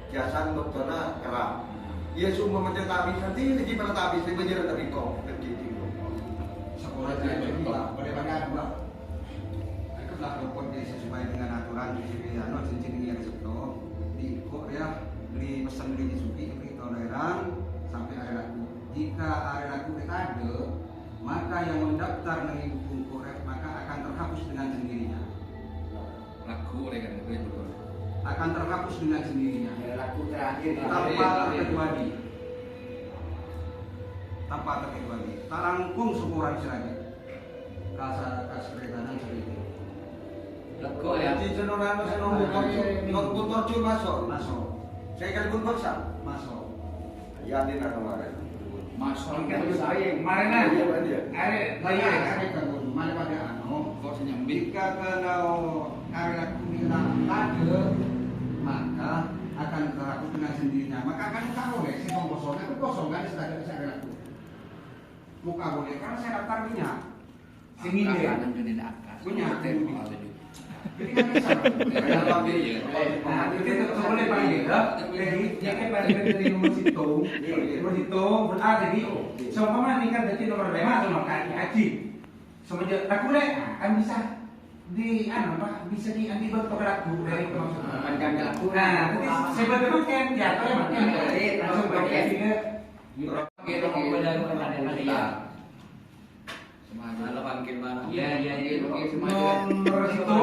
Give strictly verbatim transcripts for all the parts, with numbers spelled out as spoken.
Biasana bâktona kerrang. Iyâ, summa maca ta' bisa, dina ghi' pala ta' bisa, bâjârân ta' bengko, ghi' bengko. Sakola jârèya, Pak. Padâ-padâ, Pak. Ikutlah rukun desa supaya dengan aturan di sini, anu, cincin ini ada satu. Di kok ya, beli pesan beli suki, beli toleran, sampai hari Rabu. Jika hari Rabu kita ada, maka yang mendaftar neng buku korek maka akan terhapus dengan sendirinya. Lagu oleh kan, betul. Akan terhapus dengan sendirinya. Ya, lagu terakhir. Tanpa terkecuali. Tanpa terkecuali. Ta' langkong saporana sè rajâ. Kasa-, kasaretanan sè rajâ. Lagu ya. Di jenengan sing nomor tujuh, nomor tujuh masuk. Masuk. Saya kan pun paksa. Masuk. Yakin atau marah? Masuk. Enggak, saya. Kemarin, ah. Iya, Pak, iya. Are, Pak, iya, iya. Are, Pak, Gun. Mana pada anu? Kok senyum? Jika kalau karena kumi tak ada, maka akan terhapus dengan sendirinya. Maka akan tak boleh, si kosong, kan kosong, kan sudah ada bisa ada lagu. Buka boleh, karena saya daftar punya. Sing ngindek. Angka, kan, jadi angka. Punya. Jadi kan bisa. Nah, itu tuh boleh paling gitu. Jadi, dia kan paling dari nomor situ. Nomor situ, berarti. Seumpama nih kan, jadi nomor lima atau nomor kaki haji. Semenjak lagu, Lek, nah, kan bisa di, anu, apa, bisa diambil bentuk lagu dari maksudnya. Panjang lagu. Nah, jadi sebetulnya kan, ya, apa ya, makan. Langsung pakai. Oke, oke. Iya, iya, iya. Nomor situ.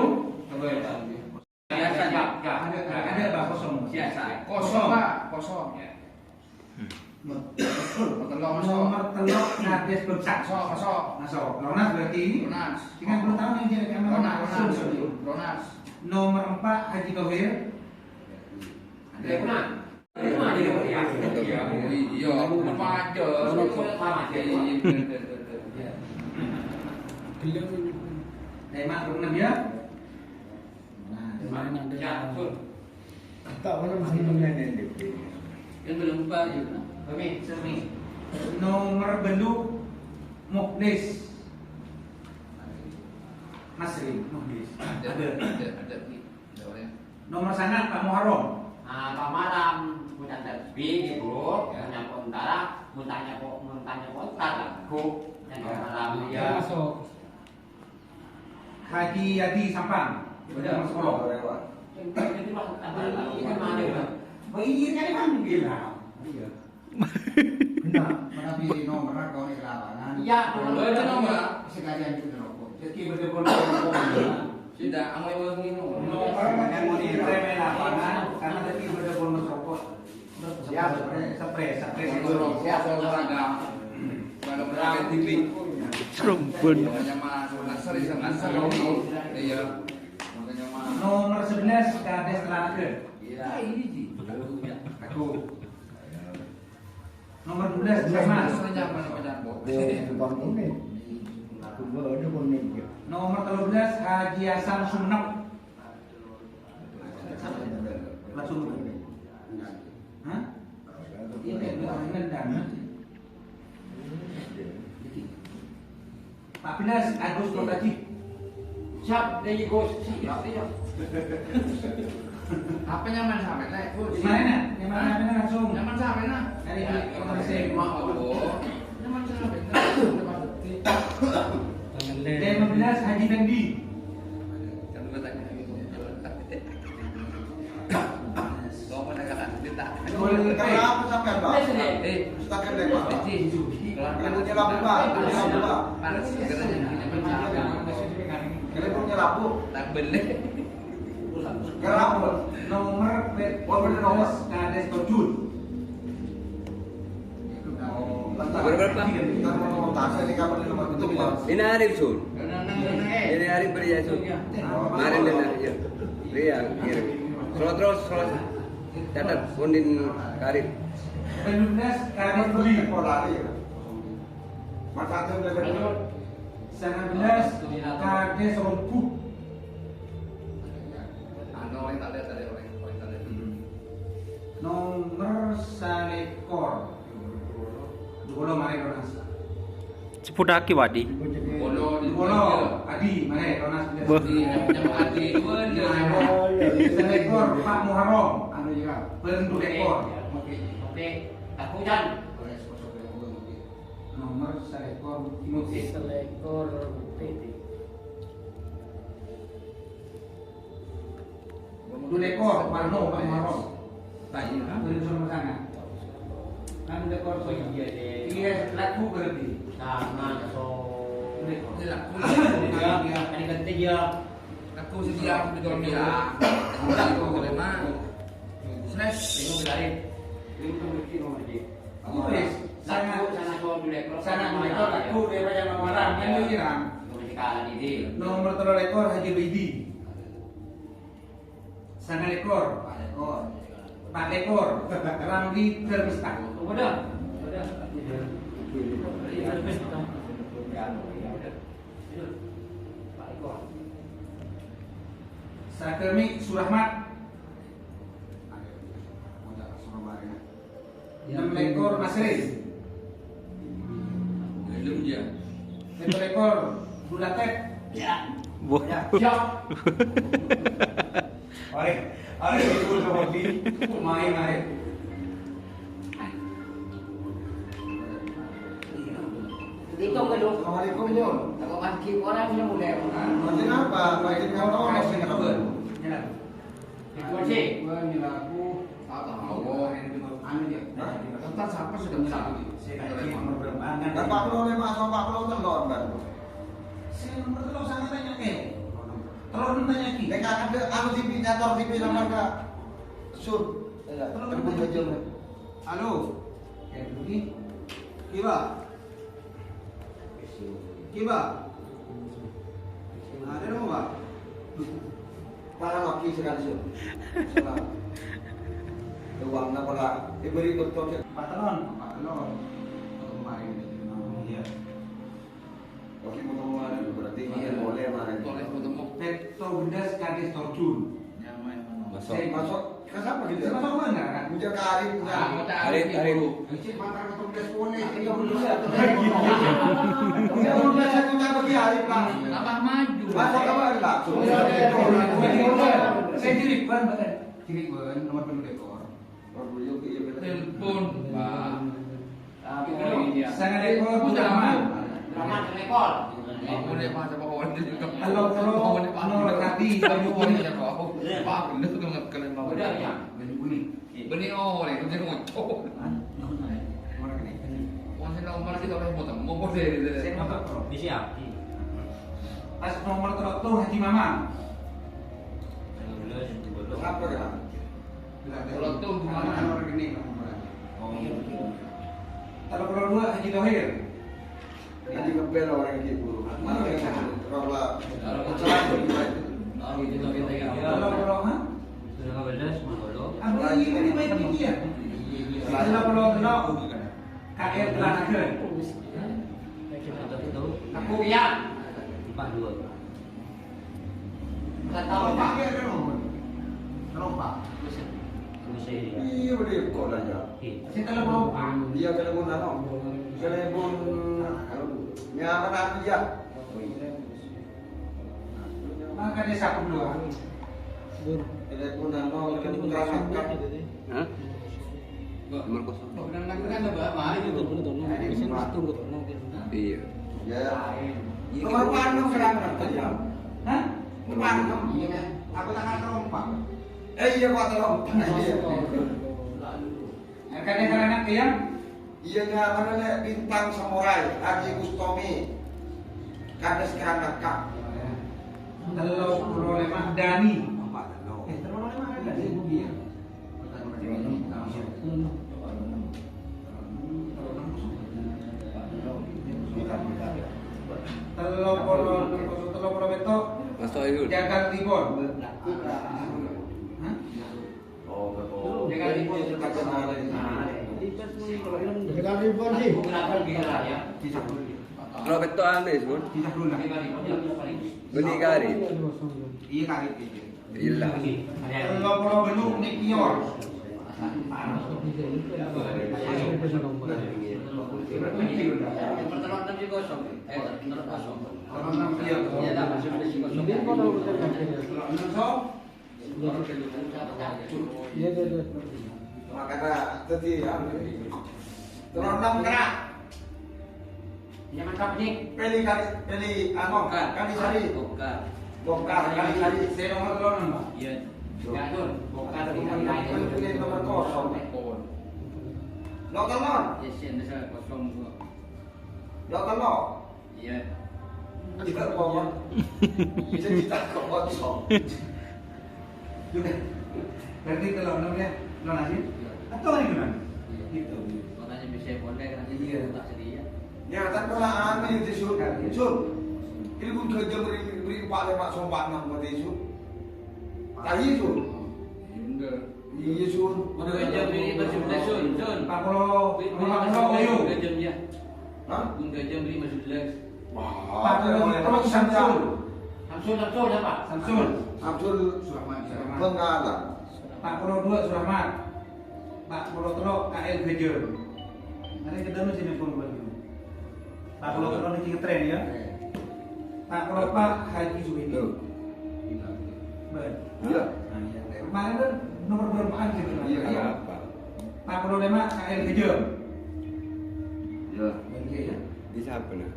Coba ya. Biasa, ya. Ya, ada, ada, ada, Pak, kosong. Biasa. Kosong, Pak. Kosong. Ya. Nomor telok, masuk. Nomor telok, Kades Bengkak. Masuk, masuk. Masuk. Lonas berarti. Lonas. Dengan belum tahu yang jadi kamera. Lonas, lonas. Nomor empat, Haji Tohir. Ada. Iya, iya, iya. Iya, iya. Iya, iya, iya. Tema belum ya? Nah, ya, betul. Tak pernah masih mengenai D P. Yang belum empat, ya. Kami, sami. Nomor belu, Mukhlis. Nasri, Mukhlis. Ada, ada, ada. Ada orang. Nomor sangang, Pak Muharram. Ah, Pak Malam, bukan tasbih, Ibu. Ya. Punya kontara, muntahnya kok, muntahnya kontara, Bu. Yang Pak Malam, ya. Masuk. Haji Yadi Sampang. Udah. Nomor sepuluh. Yang tadi itu masuk tanggal, ini mana, Pak? Oh, iya, kan, Bang? Iya. Iya. Benar, manabi nomor kau di lapangan. Iya, nomor. Sekalian juga rokok. Jadi berdua pun rokok. Tidak, amo ibu ngino. Nomor yang mau di lapangan, karena tadi berdua pun rokok. Ya, spray, spray, spray. Siap, siap, siap. Serembun. Namanya Mas Nasri, Nasri. Iya. Makanya Mas. Nomor sebelas, Kades Telaga. Iya. Aku. Nomor dua belas, Jamal. Nomor tiga belas, Haji Hasan Sumenep. Langsung. Hah? Ini kan bukan nendang. Empat belas Agus Kota Haji. Siap, dari Gus. Siap, iya. Apa nyaman sampai, Nek? Gus. Gimana, Nek? Nyaman sampai langsung. Nyaman sampai, Nek? Dari di Komisi. Mau apa? Nyaman sampai, Nek. Lima belas Haji Fendi. Kan gua tanya. Kenapa sampean, Pak? Eh, Ustaz Kemet, Pak. Kenapa punya labu, Pak? Punya labu, Pak. Kenapa punya labu? Kenapa? Nomor, oh, bener, nomor. Kades Tojun. Berapa? Ini Arif, Sun. Ini Arif beri ya, Sun. Kemarin dengar, ya. Iya, iya. Terus, terus, terus. Catat, pundin Arif. Lima belas Kades Budi. Mas Adem, Sangabelas Kades Rombu. Anu, orang tak lihat tadi, orang, orang tak lihat. Nomor salekor. Dua puluh mare Ronas. Sebutake, Wadi. Dua puluh, Adi, mare Ronas. Wah. Adi, Adi, dua, dua. Salekor, Pak Muharram. Anu, ya. Bân du lèkor. Oke. Oke. Aku, Jan. Nomor salèkor Timothy. Salèkor Timothy. Du lèkor, Parno, Pak Muharram. Tanya. Bân du lèkor. Kan du lèkor. Oh, iya, deh. Iya, laku berarti. Sama, so. Du lèkor. Iya, laku. Iya, iya. Ada ganti, ya. Aku sediya, aku jual mie. Aku boleh, Mak. Slash. Ini udah lain. Ini udah mesti nomor dia. Aku tulis. Sana, sana soal dulu ya. Sana dulu ya. Aku dia baca nomor orang. Kan dia bilang. Nomor telur ekor Haji Baidi. Sana ekor. Pak ekor. Pak ekor. Ramli Darmista. Udah. Udah. Darmista. Sakami Surahmat. Enam ekor Masri. Belum, ya. Satu ekor Bulatet. Ya. Wah. Ya. Siap. Mari, mari, ibu sama Bi. Mari, mari. Itu kedua. Assalamualaikum, Bun. Apa pagi orang yang mulai? Bun, kenapa? Pagi kamu tahu masih nggak tahu? Dikunci. Bun, ini aku. Apa? Anu dia. Hah? Tentang siapa sudah besar? Saya kaji nomor berapa? Bapak lo lima, sama Pak lo telur, Bun. Saya nomor telur, saya tanya, eh. Telur tanya ki. Nek ada anu T V, nyator T V sama ka. Sur. Iya, telur tanya ki. Halo. Ya, begini. Kiba. Kiba. Ada dong, Pak. Para laki sekali, Sur. Salam. Uangnya pernah diberi betul, Pak Telon. Pak Telon. Kemarin. Iya. Oke, mau ketemu mana? Berarti iya, boleh mana? Boleh ketemu. Petto Bedas Kades Torjun. Masuk. Saya masuk. Ke siapa gitu? Saya masuk mana, kan? Udah karit, kan? Ah, kota Arif, Arif, Arif. Dulu. Cek mantan Petto Bedas boleh. Iya, bener. Udah, udah, saya minta bagi Arif, Pak. Tambah maju. Masuk apa, Pak? Saya ciri, Bang, Bang. Ciri, Bang, nomor dulu dekor. Telepon, Pak. Sangat ekor, Abdurrahman. Abdurrahman, sangat ekor. Abdurrahman, sangat ekor. Tello polo, Nur Hadi, Banyuwangi. Pak, bener tuh nggak kena mau. Udah, ya. Banyuwangi. Banyuwangi, itu saya ngucap. Hah? Nomor ini. Nomor ini. Masih nomor sih, kalau mau temu, mau deh, deh. Saya nomor, Bro. Bisa, ya? Pas nomor tello tuh Haji Mamang. Apa ya? Kalau tuh gimana? Kalau rekening, kamu berani. Oh, iya, betul. Kalau perlu dua, Haji Tohir. Haji Kempel orang itu, guru. Mana yang roh lah? Kalau perlu, ha? Sudah nggak belas, mau lo? Apa lagi? Ini baik ini ya. Kalau perlu, no. K L Telanagan. Aku ya. Empat dua. Enggak tahu, Pak. Iya, ada nomor. Nomor, Pak. Iya, boleh kok nanya. Iya. Saya telepon, Pak. Iya, telepon, anu. Telepon, ya, mana aku, ya? Makanya satu dua. Telepon, anu, telepon, Hah? Nomor kosong. Iya. Ya. Nomor panem sekarang, ya. Hah? Panem. Iya, kan? Aku tangan terompak. Eh, iya, Pak, terompak. Iya. Harganya karena yang? Iya, nya, mana, Lek? Bintang Samurai, Haji Bustomi. Kades Kerang Mekah. Tello puluh lima Dani. Eh, tello puluh lima ada Dani, iya. Tello puluh, tello puluh pitu. Mas Tohir. Jagal Tibor. Hah? Jagal Tibor. Jagal Tibor, sih. Kalau betul aneh, Bun. Beli kari. Iya, kari. Iya. Tello puluh pitu Nikior. Iyâ, iyâ, iyâ. Makana dhâddhi, anu, tello ennem kena. Iyâ, mantap, Ji. Pèlè Kali, pèlè, anu, Bongkar. Kalisari. Bongkar. Bongkar, Kalisari. Sè nomer tello ennem, Pak. Iyâ. Iyâ, Dul. Bongkar, Kalisari. Pèlè nomer kosong. Nomer tello. Iyâ, sè nomer kosong, Bu. Nomer tello. Iyâ. Kita kok. Kita, kita kok kosong. Berarti tello ennem, yâ? Tello ennem, yâ? Iyâ. Atau ini gimana? Iyâ. Gitu. Makanya bisa boleh kan? Iyâ. Tak sedia. Yâ, kan pola anu itu, Sun. Kan, iyâ. Sun. Ini pun kerja beri, beri empat, lima, sompa, enam, berarti, Sun. Tadi, Sun. Iyâ, bener. Iyâ, Sun. Ghun ghâjâm bâri' masèh bellâs, Sun, Sun. Empat puluh, empat puluh, ayo. Ghun ghâjâm, yâ. Hah? Ghun ghâjâm bâri' masèh bellâs. Wah, empat puluh, terus Samsul. Samsul, Samsul sapa? Samsul. Samsul Surahman. Surahman. Bengkala. Empat puluh dua Surahman. Empat puluh tello K L Ghâjâm. Nanti kita mesti nelpon lagi. Pak Pulo Tello niki ngetren, ya. Pak Pulo Empat Haji Suwedi. Loh. Ben. Iya. Nah, iya. Kemarin kan nomor berapaan gitu, kan? Iya, iya. Pak Pulo Lima K L Ghâjâm. Iya. Ben, iya, ya. Bisa apa, nah?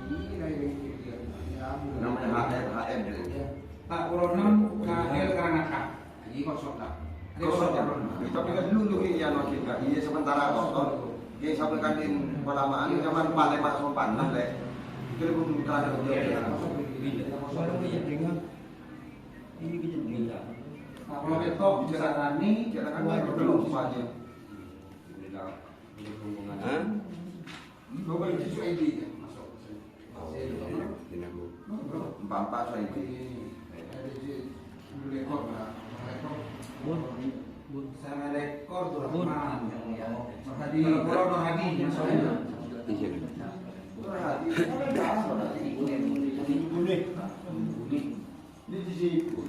Iya, iya, iya, iya. Ya, ampun. Namanya H M, H M, ya. Iya. Pak Pulo Enam K L Karangaka. Ini kosong, Kak. Ini kosong, kosong, ya? Kosong. Tapi kan dulu, iya, no, kita. Iya, sementara kosong. Iya, sampai kan di palamaan zaman Pak Lema Sompan, nah, lek. Itu pun terakhir. Iya, iya. Kosong, iya. Kosong, iya. Ini kita beda. Pak Pulo Beto, Sarani, kita kan belum saja. Hah? Bapak Haji Suwaidi, ya, masuk. Empat-empat Suwaidi. Bun, bun. Sanga lekor Nur Rahman. Nur Hadi. Kalau Nur Hadi, masuk. Iya. Nur Hadi. Ini di situ.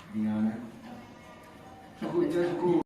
Di mana? Suku, suku.